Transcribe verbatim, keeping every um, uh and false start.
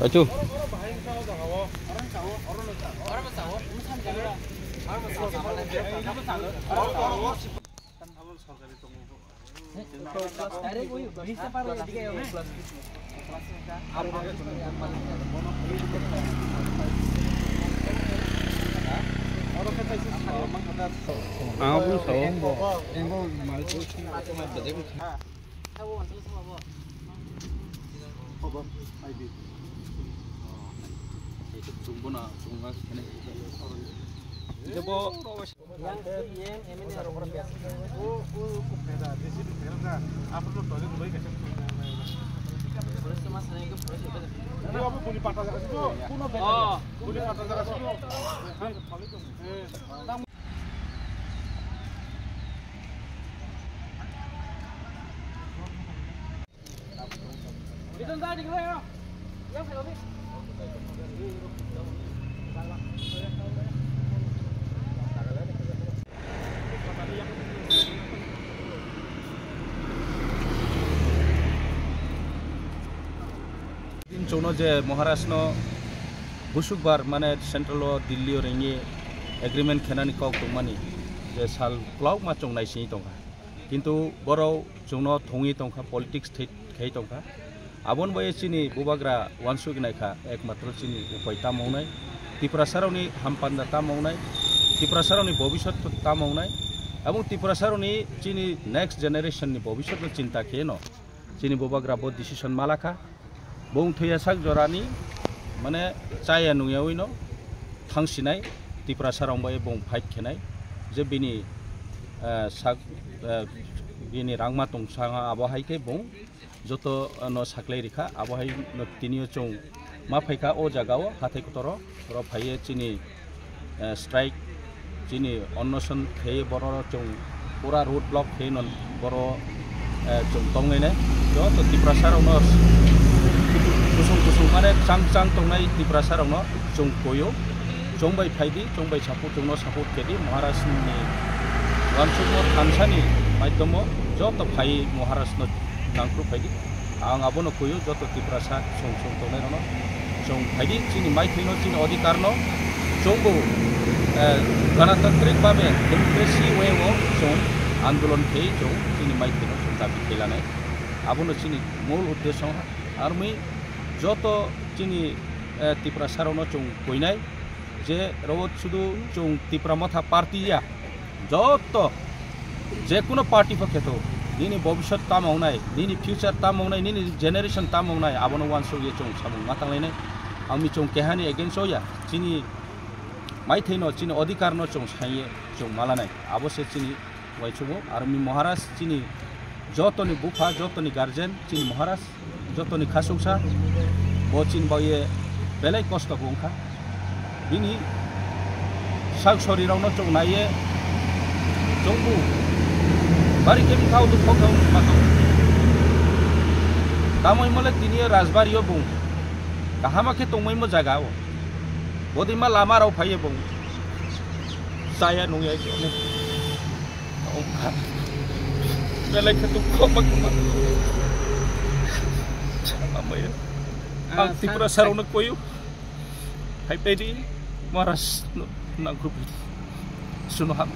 Achu. Ang pun tahu. Chwngno je Maharaj no busukbar mane central o Delhi o ringwi agreement khenani kok tongmani je sal kwlak ma chwng naisingwi tongkha. Kintu borok chwngno thungwi tongkha, politics thwi khai tongkha. Aboni bai chini bubagra uansuk naikha, ekmatro chini upai tamo wngnai, Tiprasarokni hampanda tamo wngnai, Tiprasarokni bobisot tamo wngnai, aboni Tiprasarokni chini next generation ni bobisotno chinta kheno chini bubagra bo decision malakha. Bung thwiya sak jorani, mane, chaya nungyawi no thangsinai Tiprasarok bai bung fight khenai, je bini, eh, sak, eh, bini rangma tong sanga abo hai khe bung joto, eh, no saklai rikha, abo hai no tini o chwng ma phaikha o jaga o hathai kotoro. Oro phaiye chini, eh, strike, chini onnoson khaiye borok chwng pura road block khaiye non borok, eh, chwng tongnai nai. Joto Tiprasa rokno kusung kusung mane chang chang tongnai Tiprasa rokno chwng koyo. Chwng bai phaidi, chwng bai support, chwngno support kedi Maharaj ni uansukmo thansani maidhomo joto phai Maharaj no nangkru phaidi. Ang abono kuyo joto Tiprasa song song tongnai rokno. Chwng phaidi chini maithaino, chini odhikarno chwngbo, eh, ganatantrik babe democracy way o chwng andolon khe chwng chini maithaino chwng dabi khe lanai. Abono chini mul uddesho. Armi joto chini, eh, Tiprasa rokno chwng koinai je rok sudu chwng Tipra Motha party ya. Joto, je kuno party pho kheto, nini bobisot tamo wngnai, nini future tamo wngnai, nini generation tamo wngnai, abono uansukye chwng samung ma tanglainai. Ang mi chwng kehani against o ya, chini maithaino, chini odhikarno chwng saiye chwng malanai, abo se chini uaisukmung. Armi Maharaj chini jotoni bupha, jotoni guardian, chini Maharaj. Jotoni khasuksa bo chini bagwi belai kosto bo wngkha. Bini sak sorirokno chwng naiye chwngbo bari khe bwkhao dukho khe wngma tongo. Tamo himole tini o Rajbario bo kahama khe tongmaimo jaga o. Bodima lama rok phaiye bo chaya nungya. Wngkha. Belai khe dukho ma kwma. Chama maya. Ah, ang Tiprasa rokno koyo. Phai pedi Maharaj no nangkru pedi. Suno hap.